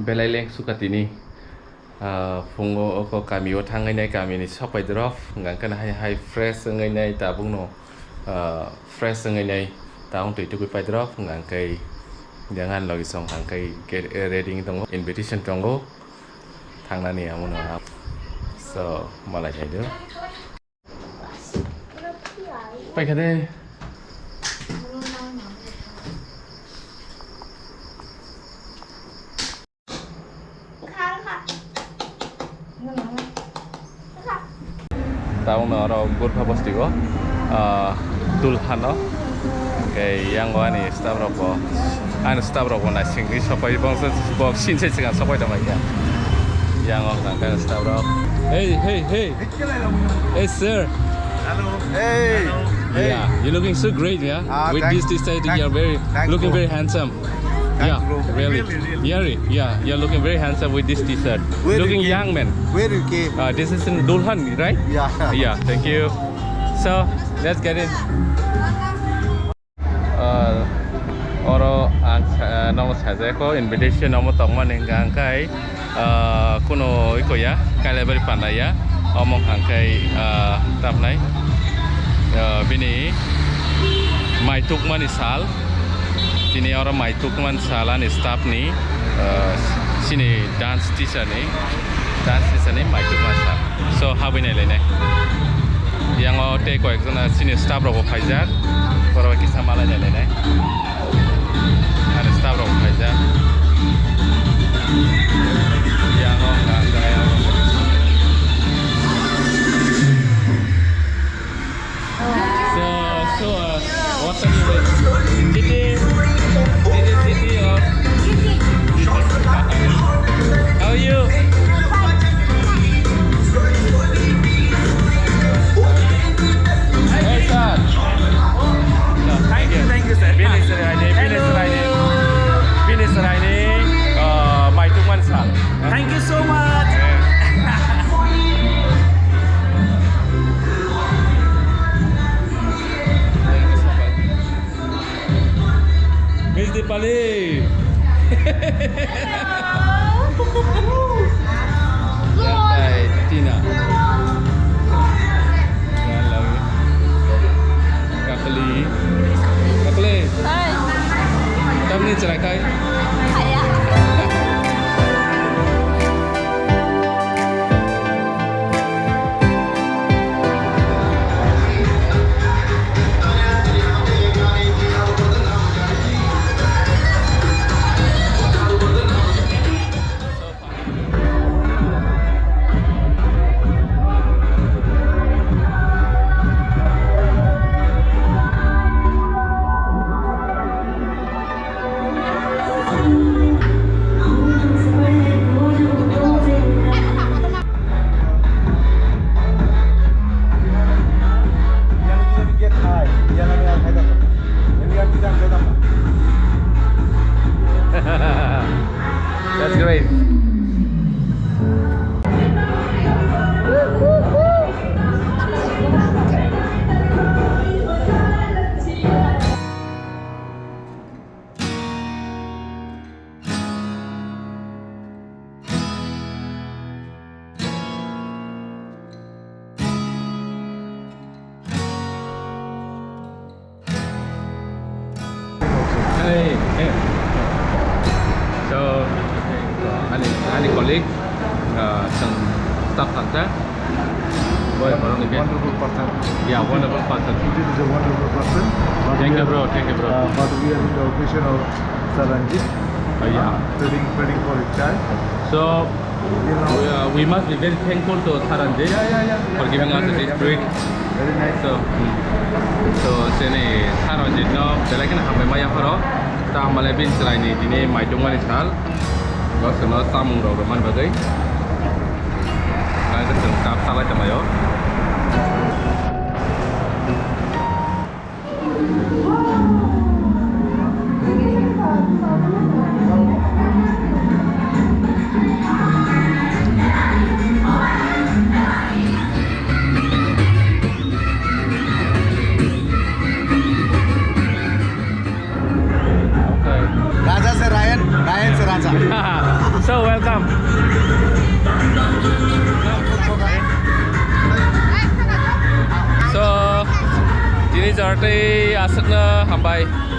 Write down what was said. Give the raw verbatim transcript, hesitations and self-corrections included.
Belai leng sukha tini, ah, phungo oko kamio thangwi nai, kamini sokpai drop, hwnkha khe hai hai fresh wngwi nai, tabukno, ah, fresh wngwi nai, tabuk twi tugwi pai drop, hwnkha khe yang ani logi song hwnkha khe get, eh, ready wngwi tongo, invitation tongo thangnani amono, so malai nai do. Paikha de. Tabukno oro Gurkha bosti o, ah, Dulhano. Hwnkhe yango ani staff rok bo, ani staff rok bo naisingwi sokpai, bongso bo sinse sigang sokpai tongmai kha. Yango hwnkha khe staff rok. Hey, hey, hey. Hey, sir. Hello. Hey. Hey. Yeah, you're looking so great, yeah. Ah, with thank, this T-shirt, thank, you are very, thank looking you. Very handsome. Thank yeah, you, bro. Really. Really, really. Yeah, re- yeah, you're looking very handsome with this T-shirt. Where you looking came? Young, man. Where you came? Uh, this is in Dulhan, right? Yeah. Yeah, thank you. So, let's get in. Ah, oro ang sa-, nokno sajak o invitation omo tongmani hwnkha hwnkhe, ah, kuno iko ya, Kailaibari panda ya, omo hwnkha hwnkhe, ah, tamnai, ah, bini mai tukmani sal, tini oro mai tukmani sal ani staff ni, ah, chini dance teacher ni, dance teacher ni mai tukmani sal. So, habwi nai lainai. Yang o tei koyek jona senior staff rok bo phaijak. Borok bai kisa malai nai lainai. Aro staff rok bo phaijak. Yang o wngkha ang jagao. So, so, uh, what's your name? Titi? Titi, Titi or? How are you? Hey, sir. No, thank you, thank you, sir. Bini swraini, bini swraini, bini swraini, uh, mai tukmani sal. Thank you so much. Miss Dipali. Hello. Tina. Hello. Kakali. Kakali. Hi. Tamni chwrai khai? Haya. That's great. Hey, hey. So, ani, ani colleague, uh, some staff thangsa. Boy, wonderful, wonderful person. Yeah, wonderful person. It is a wonderful person. But thank you, bro. Thank you, bro. Uh, but we are in the occasion of Sir Ranjit. Uh, yeah. Trading, trading for a chai. So, you know, we, uh, we must be very thankful to Sir Ranjit, yeah, yeah, yeah, for giving us this treat. Very nice. So, hmm. So, chini Sir Ranjit no belai kheno hambai maya pharo. Ta hambai bini chwraini tini mai tongmani sal. Goseno chamung rok rwmani bagwi. Nai chwng cup salai tonglaio. Raja se Ryan, Ryan se Raja. Welcome. So, tini jora tei aswkno hambai.